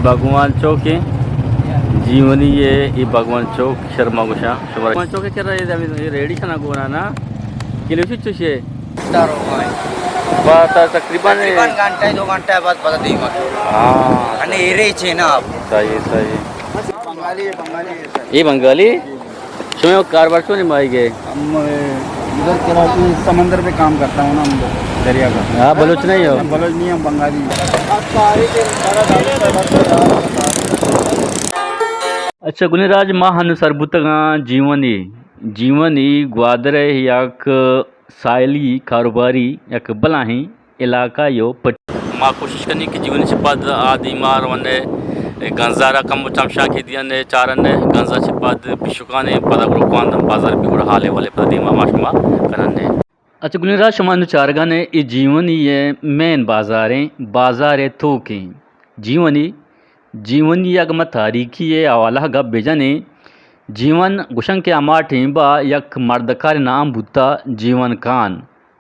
بھگوان چوک ءَ، جیونی ءِ اے بھگوان چوک شرما گوشاں شمارا۔ بھگوان چوک ءِ کرا اے ریڈی کنگ ءَ گونا نا، کلو چو چوشے؟ با تا تقریباً تقریباً گھنٹہ دو گھنٹہ بعد پتہ دیم۔ ہاں۔ انے ایرے چے نا آپ۔ صحیح، صحیح۔ بنگالی ہے، بنگالی ہے سر۔ اے بنگالی؟ شما کاروبار چون مائی گے؟ ہم، اے، ادھر کراچی سمندر پہ کام کرتا ہوں نا، ہم لوگ دریا کا۔ ہاں، بلوچ نہیں ہو؟ بلوچ نہیں، ہم بنگالی ہیں۔ اچھا، گلیں راج، ما ہنو سر بوتگاں جیونی، جیونی گوادر ءِ یک ساحلی کاروباری یک بلاہیں علاقہ یو پٹ۔ ما کوشش کنیں کہ جیونی چہ پد آ دیما رونے، گنزا را کم چمشانکے دینے، چارنے، گنزا چہ پد پیشکانے، پدا گڑا کواندم بازار بی گڑا حالے والے پدا دیما ما شما کننے۔ اچھا گلیں راج، شما نو چارگانے، اے جیونی ءِ مین بازاریں، بازار ءِ توکیں۔ جیونی، جیونی اگہ ما تاریخی ءِ حوالہ گپ بجنیں، جیون گوشن کہ ہما ٹیمبا یک مردکارے نام بوتا جیون خان۔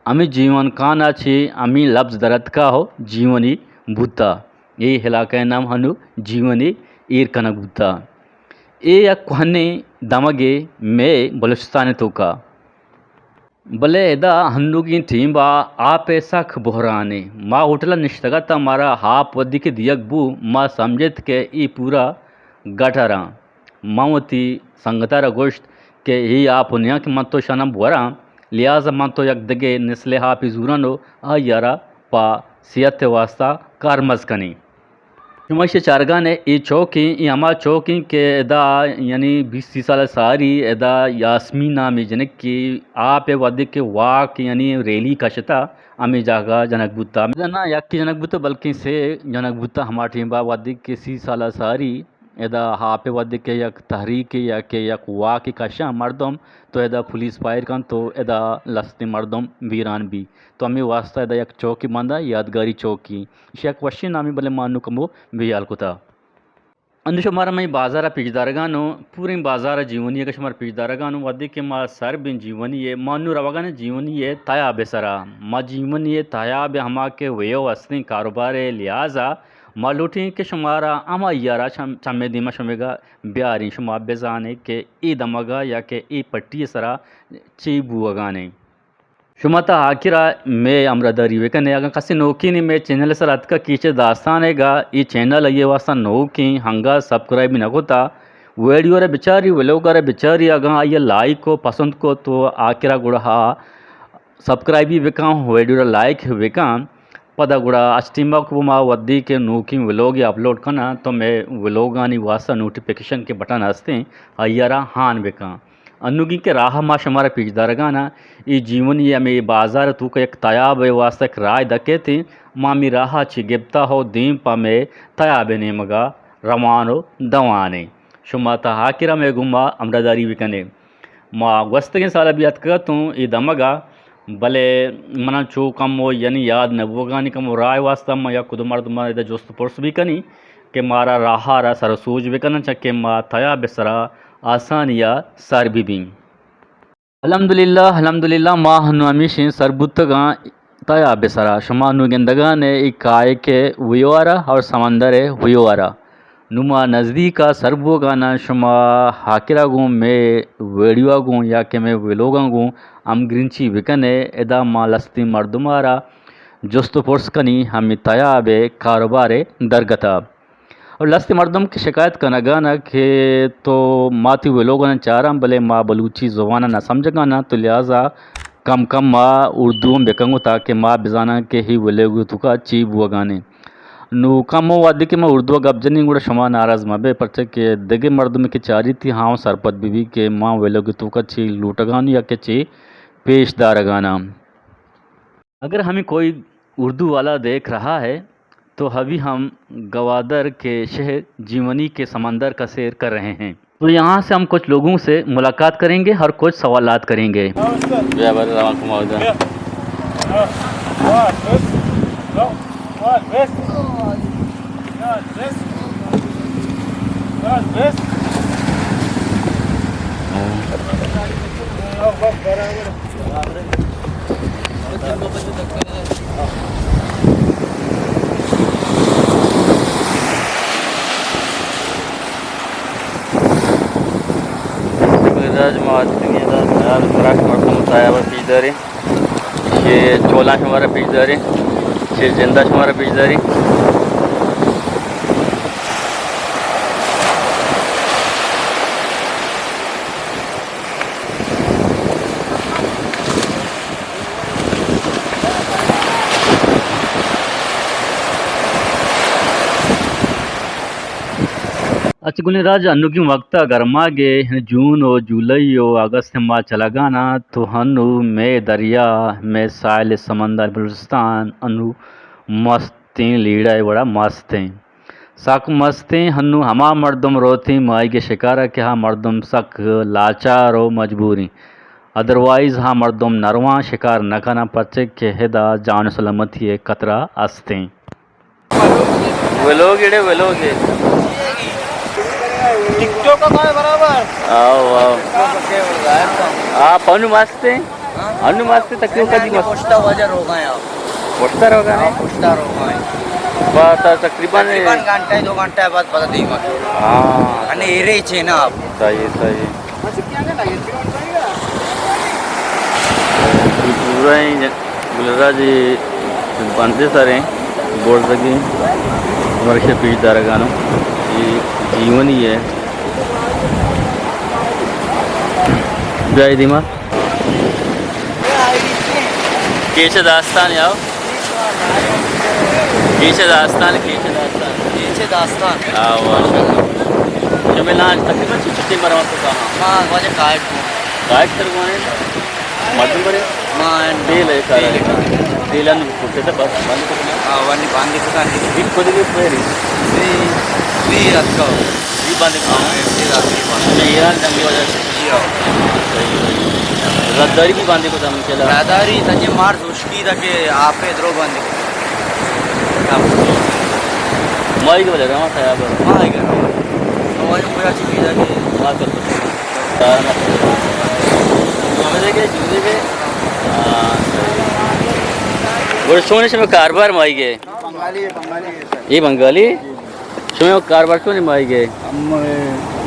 ہمے جیون خان ءَ چہ ہمے لبز در اتکا ہو جیونی بوتا۔ اے علاقہ ءِ نام ہنو جیونی ایر کنگ بوتا۔ اے یک کوہنیں دمگے مئے بلوچستان ءِ توکا۔ بلے ادا ہنوگیں ٹیمبا آپ ءِ سک بحرانے۔ ما ہوٹل ءَ نشتگ اتاں، مارا آپ وھدے کہ دیگ بو، ما سمجھت کہ اے پورا گٹراں۔ من وتی سنگتارا گوشت کہ اے آپ نیاں کہ من تو شاناں بوراں، لہذا من تو یک دگہ نسلے آپے زوراں و آئیارا پہ صحت ءِ واسطہ کارمرز کنیں۔ شما ایشی چارگانے، اے چوکیں، اے ہما چوکیں کہ ادا یعنی بیست سی سال ساری ادا یاسمین نامی جنک کہ آپ ءِ وھدے کہ واک یعنی ریلی کشتا، ہمے جاگہ جنگ بوتا۔ ادا نہ یکے جنگ بوتا بلکیں سے جنگ بوتا ہما ٹیمبا، وھدے کہ سی سال ساری ادا آپ ءِ وھدے کہ یک تحریک یا کہ یک واک کشاں مردم، تو ادا پولیس فائر کن تو ادا لستیں مردم بیران بی۔ تو ہمے واسطہ ادا یک چوکے بندا یادگاری چوکے۔ ایشی یک وشیں نامے، بلے ما انوں کمو بے ہیال کتا۔ انوں شمارا من بازار ءَ پیش دارگا نوں، پوریں بازار ءِ جیونی ءَ کہ شمارا پیش دارگا نوں، وھدے کہ ما سر بیں جیونی ءَ، ما انوں روگا نوں جیونی ءِ تیاب ءِ سرا۔ ما جیونی ءِ تیاب ءِ ہما کہ ویو ہستیں کاروبار ءِ لحاظا ما لوٹیں کہ شمارا ہما یارا چم-، چمے دیما شمئیگا بیاریں، شما بزانے کہ اے دمگا یا کہ اے پٹی ءِ سرا چے بوگانے۔ شما تا آخرا مئے ہمراہداری بکنے۔ اگاں کسے نوکینے مئے چینل سر اتکا کیچے داستانے گا، اے چینل آئی واسطہ نوکیں، ہنگا سبسکرائب نہ کتا، ویڈیو را بچاری، ویلوگ را بچاری، اگاں آئی لائک کو پسند کو تو آخرا گڑا سبسکرائب بکن، ویڈیو را لائک بکن۔ پدا گڑا اچ ٹیما کو ما وھدے کہ نوکیں ویلوگ اپلوڈ کناں تو مئے ویلوگانی واسطہ نوٹیفیکیشن کے بٹن ہستیں، آئی را ہان بکن۔ انوگیں کہ راہ ما شمارا پیش دارگانا، اے جیونی ہمے بازار توکا یک تیاب ءِ واسطہ یک راہ دکیتیں، ما ہمے راہ چہ گپتا ہو دیم پہ مئے تیاب ءِ نیمگا روان و دوانیں۔ شما تا آخرا مئے گوما ہمراہداری بکنے۔ ما گوستگیں سالا بی اتکگ اتوں اے دمگا، بلے منا چو کمو یعنی یاد نہ بوگانی کمو راہ واسطہ ما یک دو مردم ادا جست پرس بی کنی کہ مارا راہ را سر سوج بکنن، چہ کہ ما تیاب ءِ سرا آسانیا سر ببیں۔ الحمدللہ، الحمدللہ، ما ہنو ہمیشیں سر بوتگاں تیاب ءِ سرا۔ شما نو گندگانے اے کائک ءِ ویوارا اور سمندر ءِ ویوارا۔ نو ما نزدیکا سر بوگانا، شما آخرا گوں مئے ویڈیو گوں یا کہ مئے ویلوگاں گوں ہمگرنچی بکنے۔ ادا ما لستیں مردمارا جست و پرس کنی ہمے تیاب ءِ کاروبار ءِ درگتا۔ اور لستیں مردم کہ شکایت کنگانا کہ تو ما تی ویلوگانا چاراں بلے ما بلوچی زبانا نہ سمجھگانا، تو لہذا کم کم ما اردو ہم بکنگو تاکہ ما بزاناں کہ ہی ویلوگ توکا چی بوگانے۔ نو کمو وھدے کہ ما اردو ءَ گپ جنیں گڑا شما ناراض مہ بئے، پرچا کہ دگہ مردمے کہ چاریتی ہاں سرپد بہ بی کہ ما ویلوگ توکا چی لوٹگانوں یا کہ چی پیش دارگاناں۔ اگر ہمیں کوئی اردو والا دیکھ رہا ہے تو ابھی ہم گوادر کے شہر جیونی کے سمندر کا سیر کر رہے ہیں۔ تو یہاں سے ہم کچھ لوگوں سے ملاقات کریں گے اور کچھ سوالات کریں گے۔ بیا بارے روان کما ہوتا۔ دنیا دا خیال ترا شمار کم صاحب پیش داری، چه چولا شمار پیش داری، چه جندا شمار پیش داری. اچھا گلیں راج، انوگیں وقت ء گرماگ ء، یعنی جون و جولائی و اگست ء ماہ چلگان ء، تو ہنو مئے دریا، مئے ساحل سمندر بلوچستان انو مستیں لیڑہ ء وڑا مستیں. سک مستیں. ہنو ہما مردم روتیں ماہیگ ء شکار ء کہ ہا مردم سک لاچار و مجبوریں. ادروائز ہا مردم نرواں شکار نہ کناں، پرچے کہ ہدا جان سلامتی ء خطرہ استیں. ولوگ اڑے ولوگ ہے. ٹک ٹاک کا ہے برابر. آؤ، آؤ. آپ انو مست ہیں؟ انو مست ہیں، تقریباً کدی مست؟ پشتا وجہ روگا ہیں آپ. پشتا روگا ہیں؟ ہاں، پشتا روگا ہیں. بات تقریباً تقریباً گھنٹہ، دو گھنٹہ بعد پتہ دیما. ہاں. انے ایرے چے نا آپ. صحیح، صحیح. پورا ہی گلزار جی بندے سر ہیں، بورزگی ورشے پیش دارگانو. یہ جیونی ہے. جائے دیما. کیچ داستان یاو. کیچ داستان، کیچ داستان. کیچ داستان. آوا. شمے لانچ تقریباً چی چٹی مرمت کو کہاں؟ ہاں، واجہ کائٹ کو. کائٹ تر گوانے؟ مردم برے؟ ما تیل ہے سارا. تیل ہے. تیل ہم کتے تھے بس بند کو. ہاں، وانی بند کو تھا. بھی خود بھی پیری. بھی، بھی اتکا. بھی بند کو. ہاں، بھی اتکا. میں ایران جنگی وجہ سے. جی ہاں. صحیح، صحیح. راداری بھی بند کو تھا، ماشاءاللہ. راداری تجے مار سوشکی تھا کہ آپ پہ درو بند کو. مائی کے بجے رہا تھا یہاں پر. مائی کے رہا. تو وجہ کوئی اچھی چیز ہے کہ بات کرتے ہیں. گڑا چونیں شمے کاربار ماہیگ ء؟ بنگالی ہے، بنگالی ہے سر. یہ بنگالی؟ جی، جی. شمے کاربار چونیں ماہیگ ء؟ ہم، اے،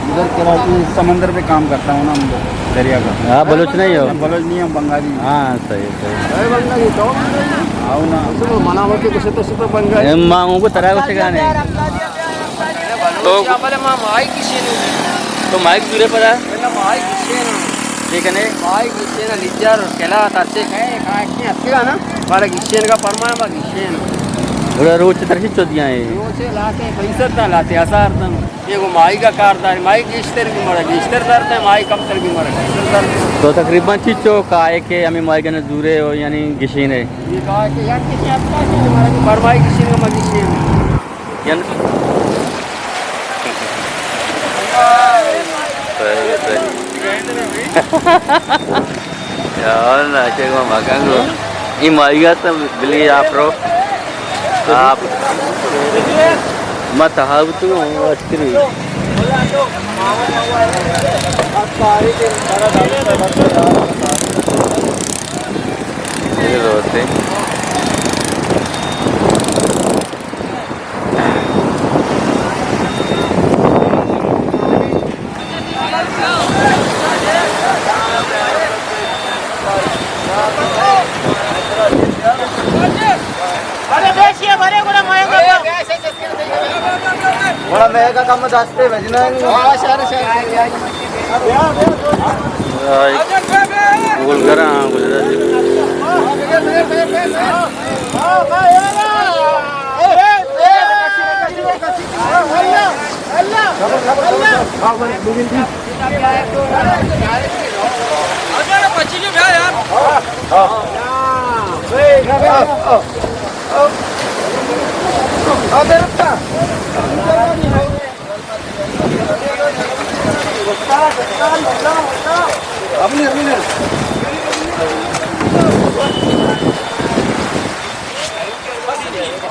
ادھر کراچی سمندر پہ کام کرتا ہوں نا، ہم لوگ دریا کا. ہاں، بلوچ نہیں ہو؟ ہم بلوچ نہیں، ہم بنگالی ہیں. ہاں، صحیح، صحیح. آؤ نا. منا ہو کہ کچھ تو، تو بنگالی. اے، ماں کو ترا کچھ گانے. تو بلے ما ماہی کشین. تو ماہی دورے پدا؟ بلے ماہی کشین. ٹھیک ہے نے؟ ماہی کشین، لیجر، کلا، ترچے. کائے، کائے کی اتکے گا نا؟ بارا کشین کا فرمان با کشین. بڑا روچ ترشی چو دیا ہے. روچ لاتے، پیسہ تا لاتے، ہزار تا. یہ وہ ماہی کا کار دار، ماہی گیشتر بھی مرا، گیشتر درد ہے، ماہی کم تر بھی مرا، گیشتر درد. تو تقریباً چی چو کائے کہ ہمیں ماہی گنے دورے ہو، یعنی گشین ہے؟ یہ کائے کہ یار کسی اتکا کہ ہمارا بھی فرمائی گشین کا ماہی گشین. یعنی صحیح، صحیح. یار، ناچے گو مکان گو. ای ماہیگ است بلی آپ رو. آپ. ما تہا بوتگوں، اشکری. یہ روتے. گڑا مئے کا کم دستے بجنا ہے. گولگرا، ہاں، گولگرا.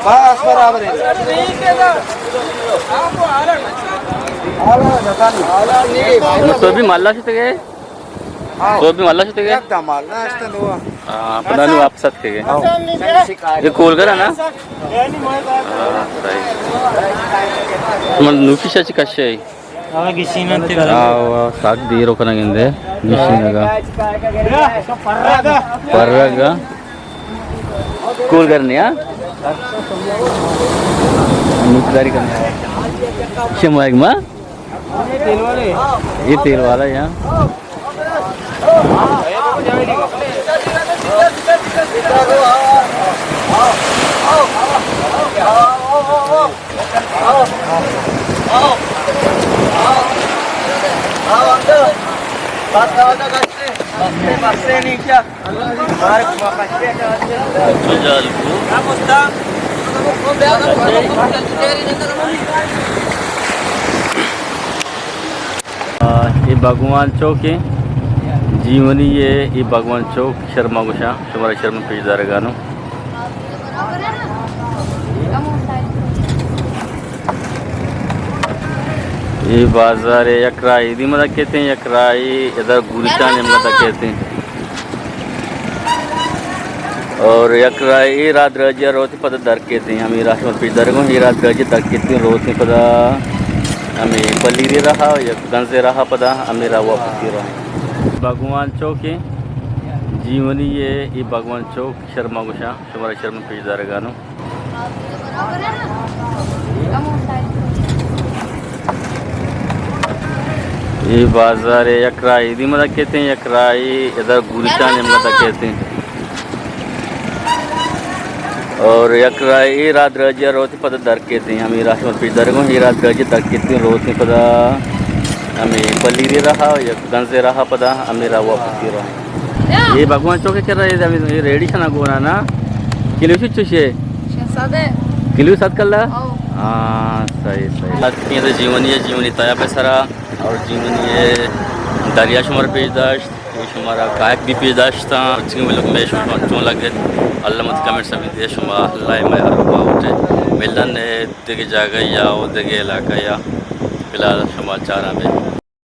بس برابر ہے. تو بھی مالا شتگے؟ ہاں. تو بھی مالا شتگے؟ ہاں. تو بھی مالا شتگے؟ یک دمال نہ اشتن ہوا. ہاں، پدا نو واپس اتکگے. ہاں. یہ کولگرا نا؟ ہاں، صحیح. من نوکی شاہ چی کشے. آ، گشین انت۔ آ، آ، سک دیر کنگ اندے، گشینگا۔ پرگا۔ کول کرنی، ہاں؟ نوکداری کرنی۔ شما ایک ماں؟ یہ تیل والا ہے، ہاں۔ آ، اے بھگوان چوک ایں۔ جیونی اے، اے بھگوان چوک شرما گوشاں، شمارا شرما پیش دارگانوں۔ اے بازار ءِ یک راہے دیما دکیتیں، یک راہے ادا گوریچان نیمگا دکیتیں۔ اور یک راہے اے راہ دراجی ءَ روت پدا در کیتیں، ہمے راہ شما پیش دارگوں، اے راہ دراجی در کیتیں روت پدا ہمے پلیری راہ ءَ، یک گنزے راہ ءَ پدا ہمے راہ واپسی راہ۔ بھگوان چوک ایں، جیونی اے، اے بھگوان چوک شرما گوشاں، شمارا شرما پیش دارگانوں۔ اے بازار ءِ یک راہے دیما دکیتیں، یک راہے ادا گوریچان نیمگا دکیتیں۔ اور یک راہے اے راہ دراجی ءَ روت پدا در کیتیں، ہمے راہ شما پیش دارگوں، اے راہ دراجی ءَ در کیتیں روت پدا ہمے پلیری راہ ءَ، یک گنزے راہ ءَ پدا ہمے راہ واپسی راہ۔ اے بھگوان چوک ءِ کرا اے ریڑی شنا گونا نا؟ کلو چو چوشے؟ شش سد۔ کلو سد کلا؟ او۔ ہاں، صحیح، صحیح۔ بات کی تو جیونی اے، جیونی تیاب ءِ سرا، اور جیونی اے دریا شمار پیش داشت، اے شمارا کائک بھی پیش داشتاں۔ چنگی ملک میں شما چون لگت؟ اللہ مت کمنٹ سمیت دے، شما اللہ میار باوٹ ملن اے۔ دگہ جاگہ یا و دگہ علاقہ یا، فی الحال شما چاراں بے۔